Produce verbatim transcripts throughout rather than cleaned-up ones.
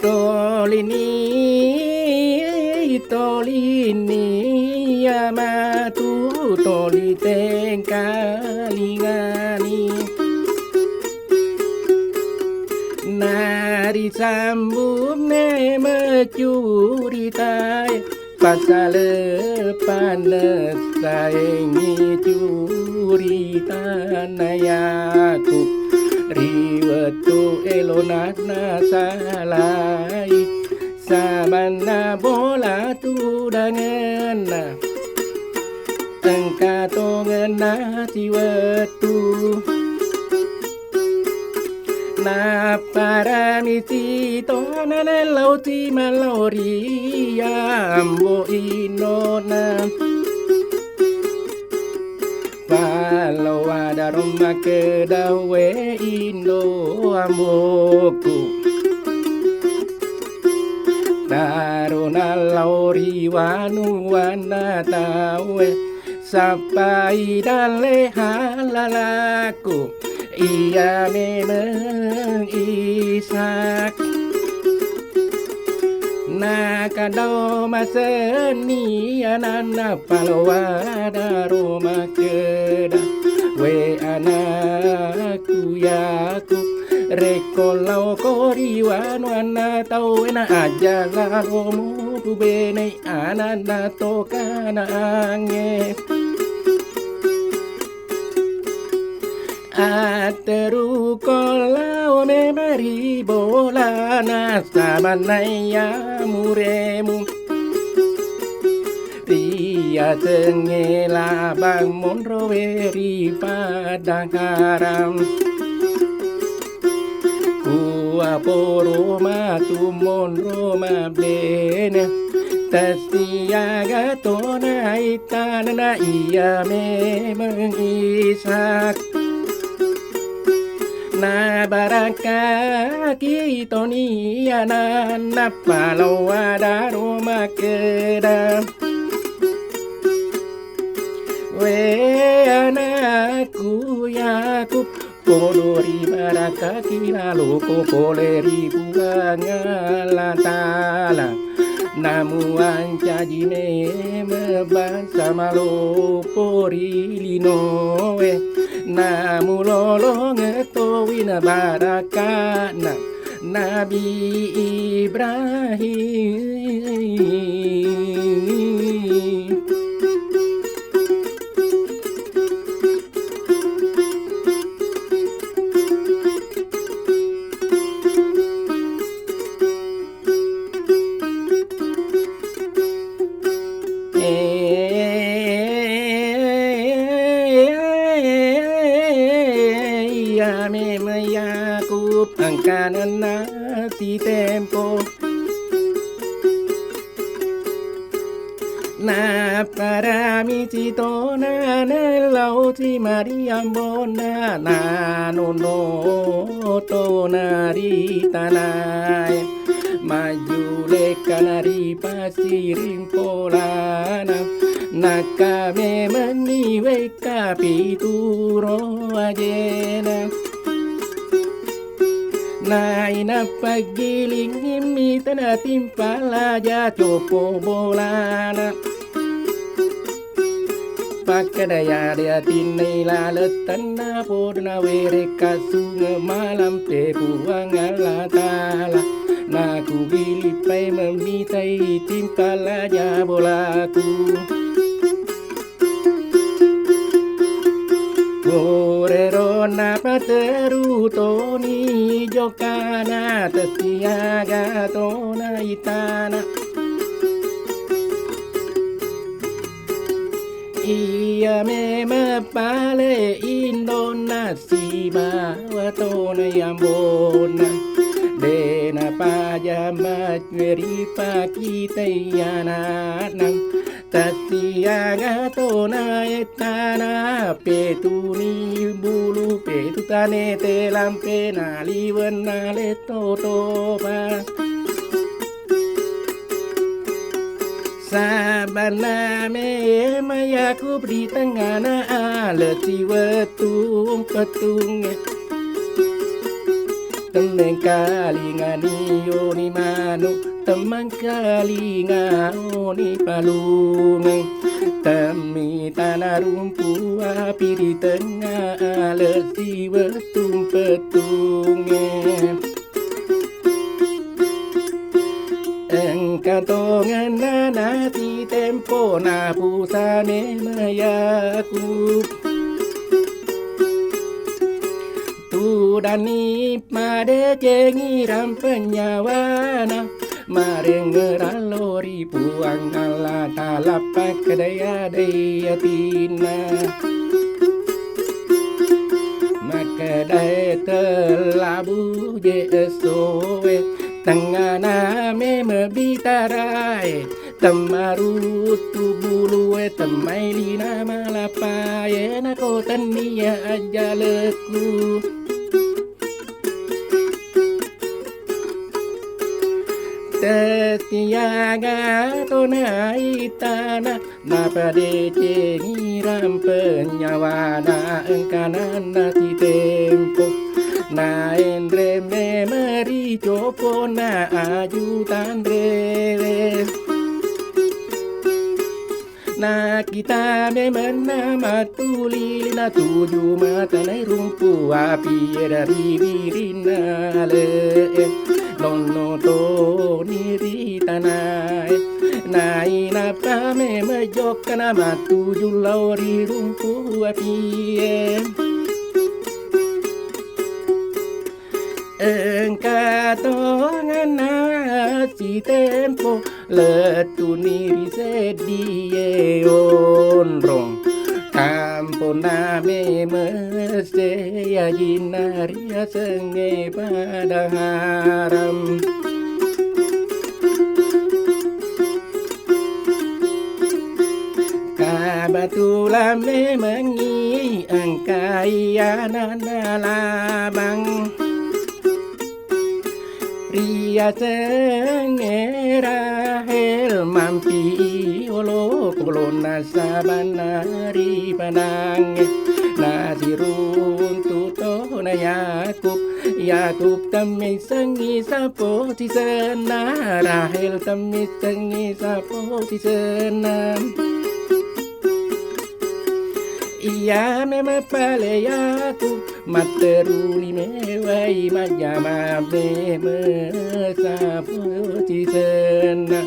Tolini, tolini, iya matu toli tengkalingani. Narisambungnge macuritae, pasale pannessaengngi curitanna Yakub ri wettu elona nasalai. Samanna bola tudangenna, engka tongenna siwettu. Napparami sitona nellauti mallori ambo inona. Palo adaro makkeda, we indo amboku, taro nalao ri wanuwanna tauwe, sappai dalle halalaku. Iya memeng Ishak. Nakadao masenni ananna palowa daro makkeda, we anakku Yakub, rekko laoko ri wanuanna tauwe na aja lalomu kubenei ananna to Kanaangnge. Atteruko lao memeng ri bolana samanna iya muremu. Riasengnge Labang monrowe ri Padang Haram. Kuaporo matu monro mabbene, tessiaga tona ittana na iya memeng Ishak. Nabarakkaki toni ananna palowa daro makkeda, we anakku Yakub, podo ribarakkaki laloko pole ri Puang Allah Ta'ala. Namuancaji memeng bangsa maloppo ri linoe, namulolongeng towina barakka'na Nabi Ibrahim. Iya memeng Yakub engkanenna sitempo. Napparami sitona nellau si mariambonna, nanonno tona ri tanae. Majjulekka na ri pasiring polana, nakka memenni wekka pituro ajena. Nainappa giling mita na timpala ja copo bolana. Pakkeda yade atinna ilaleng tenna podo nawerekka sunge malampe Puang Allah Ta'ala. Nakugilippai memitai timpala ja bolaku. Purero napateru toni jokana tessiaga tona itana. Iya memeng pale indonna sibawa tona yambonna. Dena paja majjeri pakitei anakna. Tessiaga tona ettana, petuni bulu, petu tanete lampe, naliwenna letto topa. Sabanna memeng Yakub ri tengngana ale siwettu pettungnge. Temmengkalingani oni manu, temmengkalinga oni palungeng. Temmitana rumpu api ri tengnga ale siwettung pettungnge. Engka tongenna nasi tempo napusane mayaku. Tudani madecengi rampe nyawana, marengngerang lao ri Puang Allah Taala pakkedai-adai atinna. Makkedae tellabu je essoe, tengngana meme bitarae, temmaruttu bulue, temmailina malapae, nako tennia ajjalekku. Tetiaga tona itana, napadecengi rampe nyawana engkananna titempo. Naenre memeri copona aju tanrewe. Nakita memenna matuli natuju matanai rumpu api e dari wirinna ale'e. Nonno toni ri tanae. Nainappa memeng jokkana matuju lao ri rumpu api e. Engka tongenna sitempo lettuni ri seddie onrong. Kamponna memese ajinna riasengnge Padang Haram. Kabatulang memengngi engkai anana labang. Riasengnge Rahel mampi olokolo nasabanna ri padangnge. Nasiruntu tona Yakub, Yakub temmissengngi sapo sisenna, Rahel temmissengngi sapo sisenna. Iya memeng pale Yakub matteruni mewai majjama meme sapo sisenna.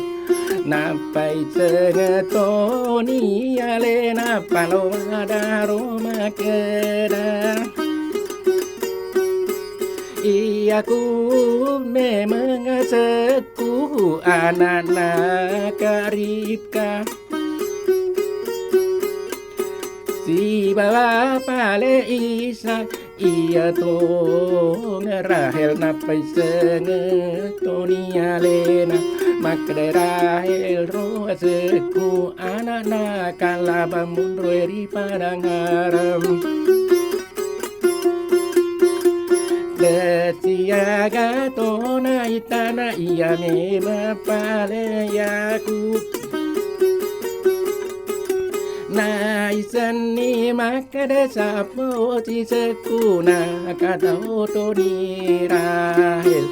Nappai senge toni alena palo madaro makkeda. Iyaku memeng asekku anakna Karibka. Sibawa pale Isa, iya tong Rahel nappaisenge toni alena. Makkeda Rahel, ro asekku anakna kallabang monroe ri padang Haram. Dessiaga tona itana iya memeng pale Yakub. Naisenni makkeda sappo sisekkuna katau toni Rahel.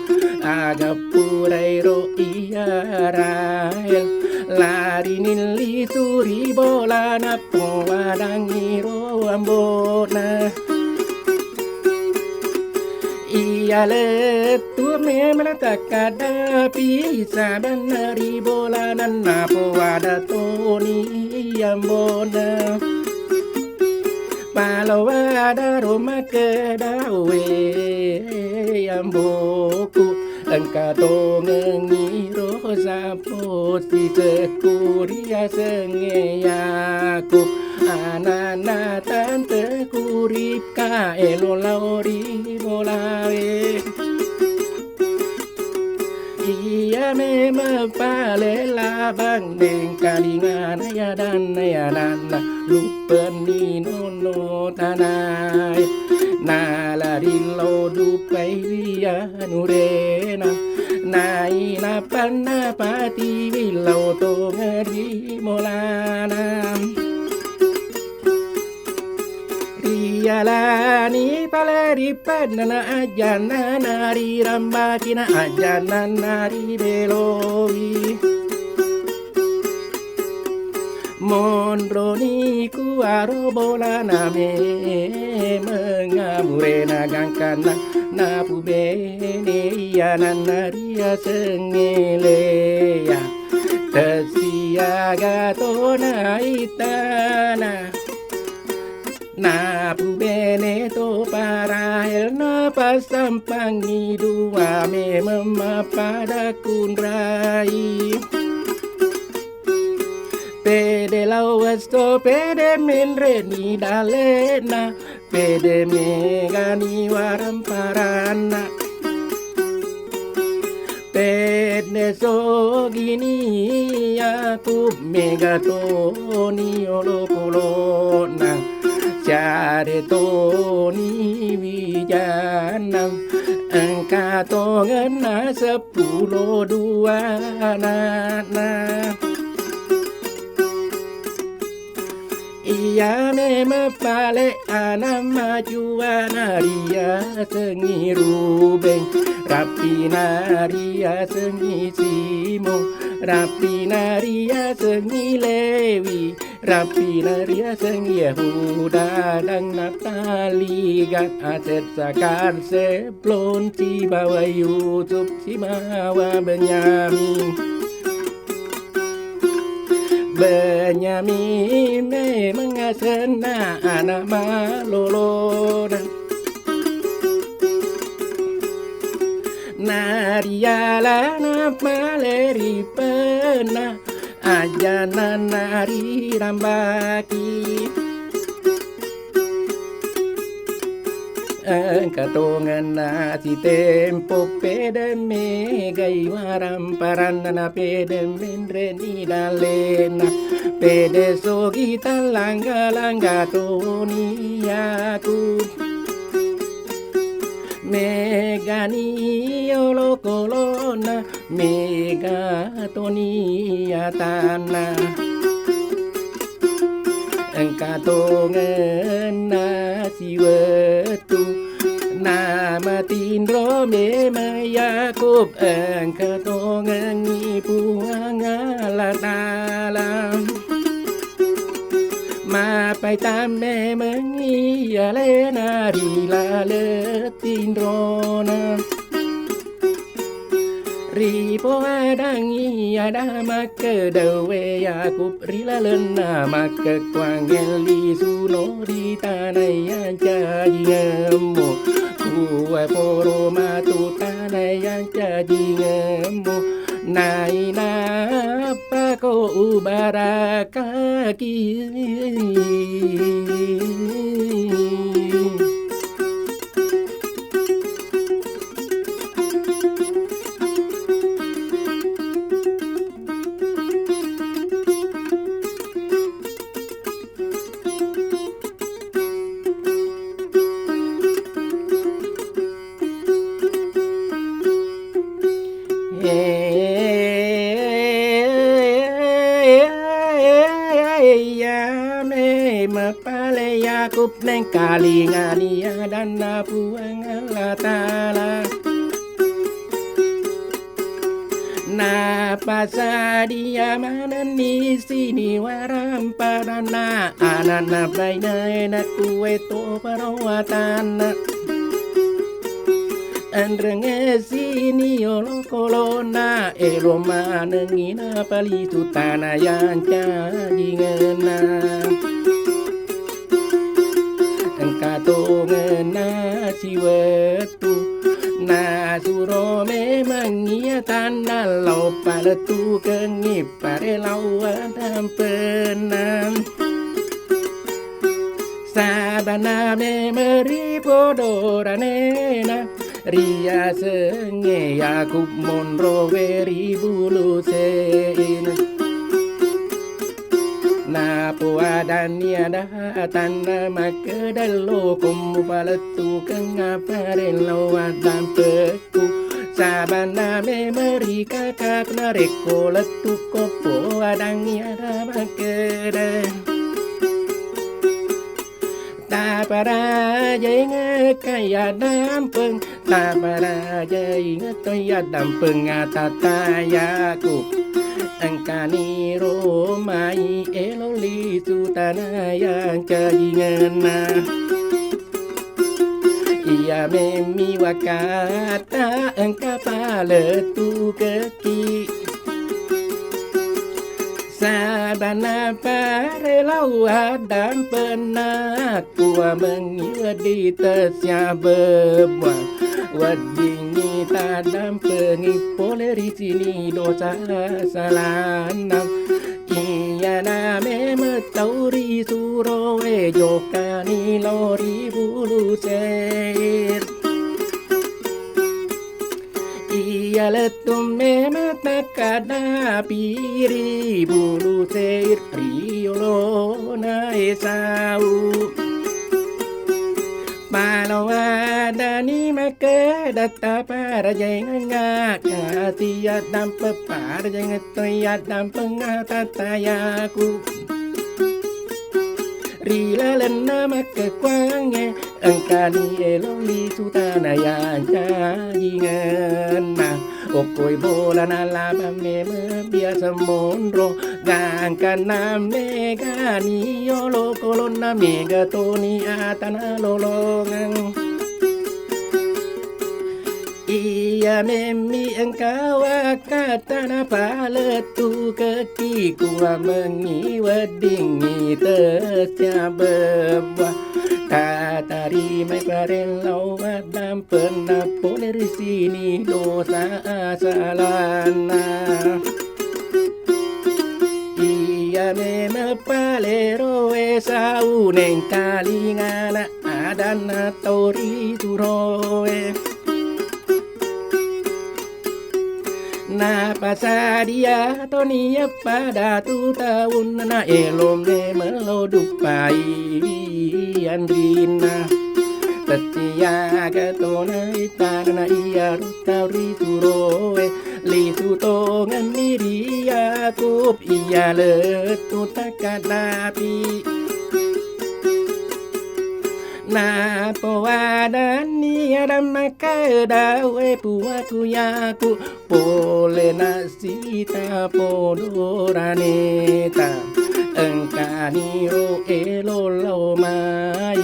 Aga purairo iya Rahel lari nilli suri bolana powadangngi ro ambona. Iya lettu memeng takkadapi sabanna ri bolana napowada toni ambona. Palo wadaro makkeda we amboku. Engka tongengngi ro sappo siseku riasengnge Yakub, anana tanteku Ribka, elo lao ri bolae. Iya memeng pale Labang, nengkalingana yadanna, yadanna luppenni nonno tanae. Nalari lao duppai wiya nurena, nainappa napatiwi lao tongeng ri bolana. Ri Jalani pale ri pennana ajjanna nari rambakina ajjanna nari belowi. Monroni kuaro bolana memeng amurena gangkanna napubene iyananna riasengnge lea. Tessiaga tona itana. Napubene to parahel napassampangi dua memeng mappada kunrai. Pede lao esso pede menreni dalena. Pede megani waramparanna. Pede sogini aku mega toni olokolona. Siare toni wijana. Engka tongenna seppulo dua anakna. Iya memeng pale ana macuana riasengngi Rubeng, rappina riasengngi Simon, rappina riasengngi Lewi, rappina riasengngi Yehuda dan Naftali, Gad, Aser, Sakar, Seblon, sibawa Yusuf, sibawa Benyamin. Benyamin memeng asenna ana malolona. Narialana pale ri penna ajjanna nari rambaki. Engka tongenna sitempo pede megai waramparanna na pede menreni dalena. Pede sogi talangga-langga toni aku. Megani olokolona. Mega toni atanna. Engka tongenna siwettu. Namatinro memeng Yakub, engka tongengngi Puang Allah Ta'ala. Mappaitang memengngi alena ri laleng tinrona. Ripoadangngi ada makkeda we Yakub ri lalenna makkekkuwang elli suno ri tana iya cajingemmu. Kuwa poro matu tana iya cajingemmu. Nainappako ubarakaki. Iya, memeng pale Yakub nengkalingani adanna Puang Allah Ta'ala. Napasadia manenni sini waramparanna ananna bainae nakkuwe to perawatanna. Enrengnge sini olokolona elo manengngi napalisu tana yancajingenna. Engka tongenna siwettu nasuro memengngi atanna lao palettukengngi parellau adampenna. Sabana memeng ri podoranena riasengnge Yakub monro we ri bulu seina. Napoadanni ada atanna makkeda lokommu palettukeng aparellau addampekku. Sabana memeng ri kakak narekko lettukko poadangngi ada makkeda. Taparajaingekka yaddampeng, taparajaingekka yaddampeng atatayakku. Engkani ro mai elo lisu tana yang cajingenna. Iya memmi wakatta engka palettukekki. Sabanna parelau addampenna kuamengngi wedding tessiabebbuang. Weddingngi taddampengi pole ri sini dosa salanna. Iyana memeng tau ri suroe jokkani lao ri Bulu Seir. Iya lettu memeng takkadapi ri Bulu Seir ri olona Esau. Paloadani makkeda taparajaingengnga kasi yaddampeng, parajaingeng to yaddampeng atatayakku. Ri lalenna makkekkuangnge engkani elo lisu tana yang cajingenna. Okkoi bolana labang memeng biasa monro, gangkanna megani olokolo'na mega toni atana lolongeng. Iya memmi engka wakatta napalettukekki kuamengngi weddingngi tessiabebbuang. Tatarimai parellau addampenna pole ri sini dosa asalanna. Iya memeng palero Esau nengkalingana adanna tau ri suroe. Napasadia toni eppa datu taunna, naelo memeng lao duppai anrinna. Tessiaga tona itana iyaro tau ri suroe, lisu tongenni ri Yakub iya lettu takkadapi. Napoadanni Adam makkeda, "We puaku Yakub, polena sita podoraneta. Engkaniro elo lao mai,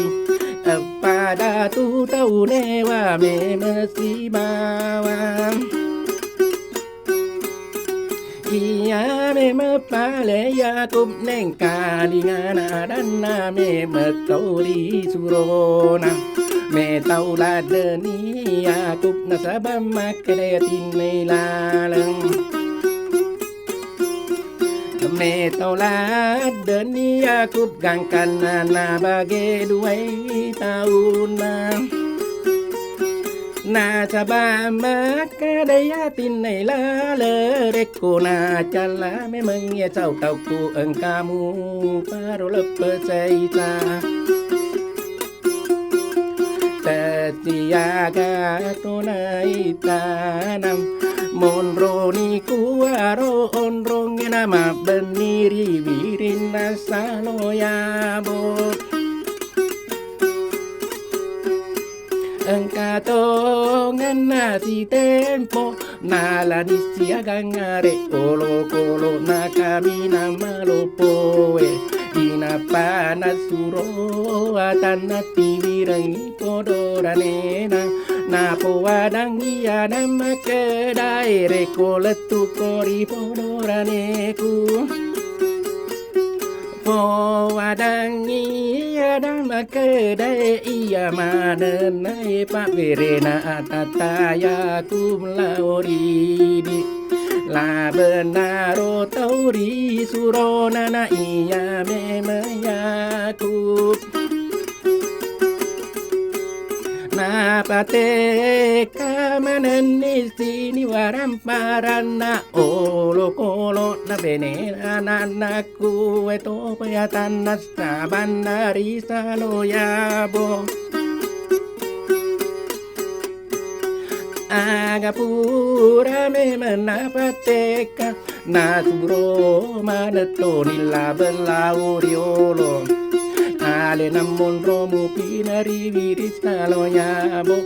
pada tu tau newa memeng sibawa." Iya memeng pale Yakub nengkalingana adanna memeng tau ri surona. Metau laddeni Yakub nasaba makkeda tinne laleng. Metau laddeni Yakub gangkanna nabage duai taunna. Nasaba makkeda yatinna ilale, rekko nacalla memeng Esau tauku engkamu paro leppeseita. Tessiaga tonai tanang, monroni kuaro onrongngena mabbenni ri wirinna saloyabo. Engka tongenna sitempo nalani siagang are olokolo na kaminang maloppoe. Inappa nasuro atanna tiwirengngi podoranena, napowadangngi Adam makkedae, "Rekko lettuko ri podoraneku." Powadangngi Adam makkedae, "Iya manennae pabberena atattayaku lao ridi." Labennaro tau ri surona na iya memeng Yakub. Napatekka manenni sini waramparanna olokolo na benena anakku, e topa yatanna sabanna ri saloyabo. Aga pura memeng napatekka, nasuro maneng toni labeng lao riolo. Alena monro mupinari wirista loyabo,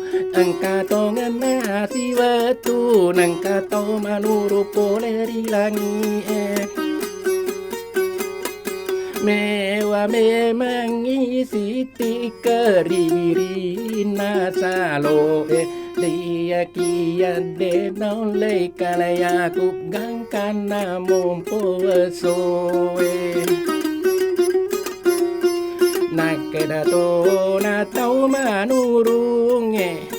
engka tongenna siwettu, nengka tau manuru pole ri langi'e. Mewa memengngi Siti keriwirinna salo'e, de' iyakiya de' naullei kaleaku gangkanna mompo essoe. Nakkeda tona tau manurungnge,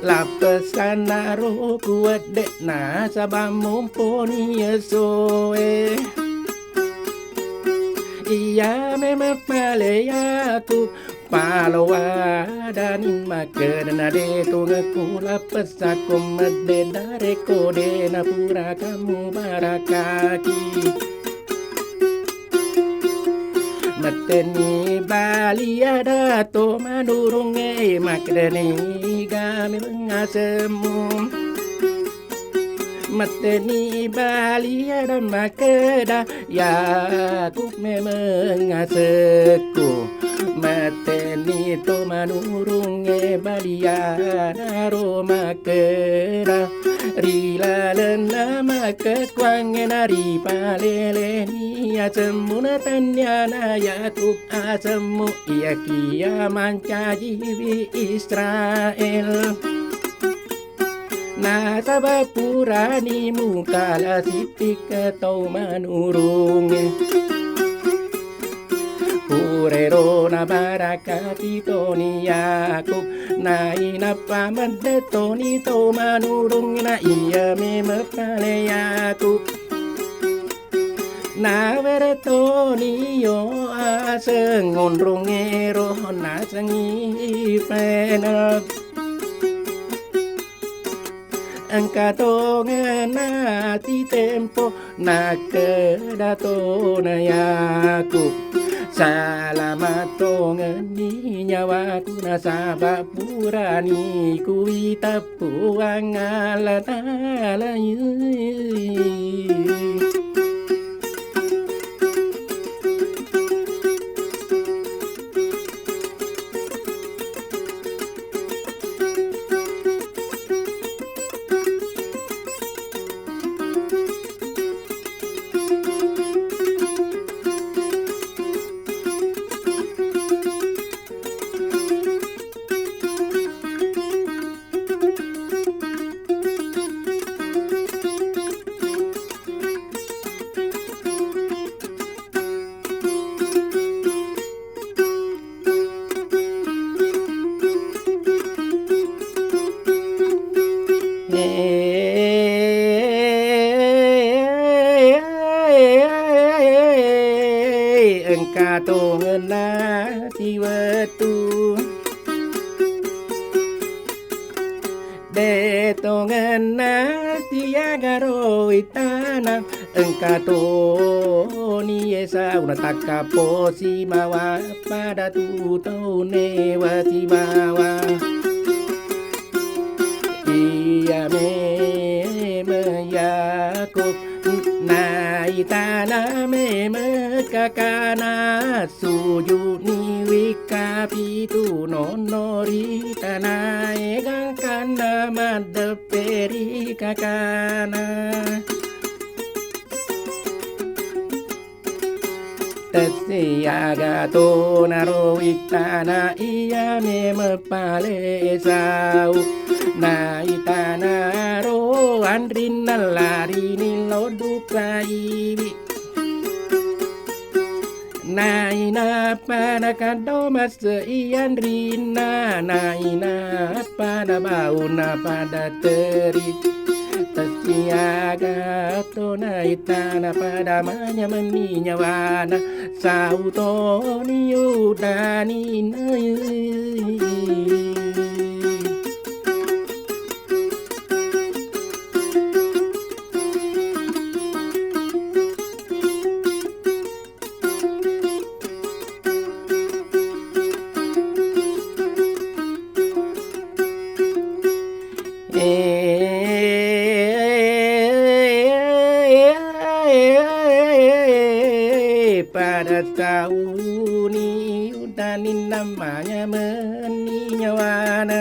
lappesanna ro kuwedde nasaba momponi essoe. Iya memang paleaku paloadani makkeda na de' tongekku lappessakko medde darekko de' napura kamu barakaki. Metteni bali ada to manurungnge makkedani ga memeng asemmu. Metteni bali ada makkeda, Yakub memeng asekku. Metteni to manurungnge balianaro makkeda, ri lalenna makkekkuangnge naripaleleni asemmu, na tenniana Yakub asemmu, iyakiya mancajiwi Israel. Nasaba purani mukala sittikka tau manurungnge. Purero nabarakati toni Yakub, nainappa medde toni tau manurungnge na iya memeng pale Yakub. Nawere toni yo aseng onrongngero nasengngi penel. Engka tongenna ti tempo nakkeda tona Yakub, salama tongenni nyawaku nasaba purani kuwita Puang Allah Ta'ala. Engka tongenna siwettu. De' tongenna siaga ro ittana, engka toni Esau natakkapo sibawa pada tu tau newa sibawa. Iya memeng Yakub naitana memeng kakana. Suju'ni wikka pitu nonno ri tanae gangkanna maddeppe ri kakana. Tessiaga tonaro ittana iya memeng pale Esau. Naitanaro anrinna larini loddu paiwi. Nainappa nakaddo masse iyanrinna, nainappa nabau napada teri. Tessiaga to naitana pada manyamenni nyawana, sautoni udanina. Pada tauni ninna manyamenni nyawana.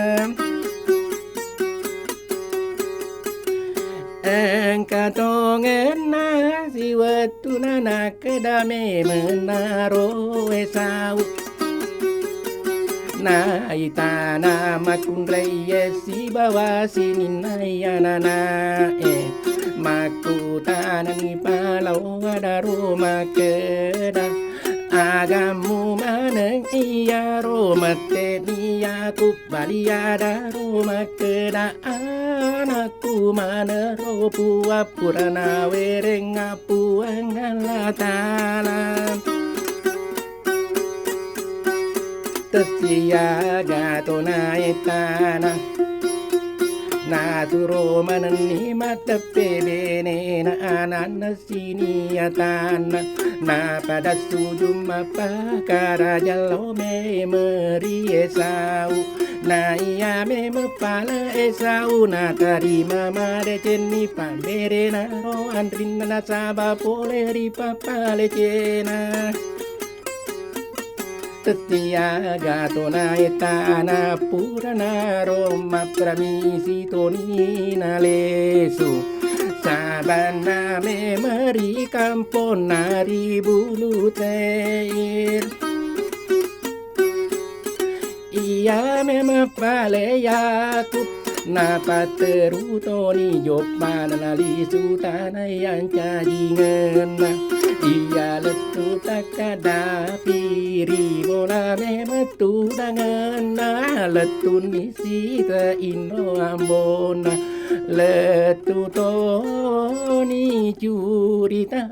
Engka tongenna siwettuna nakkeda memenna ro Esau. Naitana makkunraiye sibawa sininna iyananae. Makkutanani palawa daro makkeda, agammu maneng iyaro? Metteni Yakub balia daro makkeda, anakku manero Puang purana werengnga Puang Allah Ta'ala. Tessiaga tona ettana naturo manenni matteppe benena ananna sini atanna. Napada sujung mappakaraja lo memeri Esau. Na iya memeng pale Esau natarima madecenni pamberena ro anrinna nasaba pole ri pappalecena. Tetiaga tona ettana purana ro mapparamisi toni nalesu. Sabanna memeri kamponna ri Bulu Tair. Iya memeng pale Yakub napatteru toni joppana nalisu tana yancajingenna. Iya lettu takkadapi ri bola memeng tudangenna, lettunni sita inro ambonna, lettu toni curita.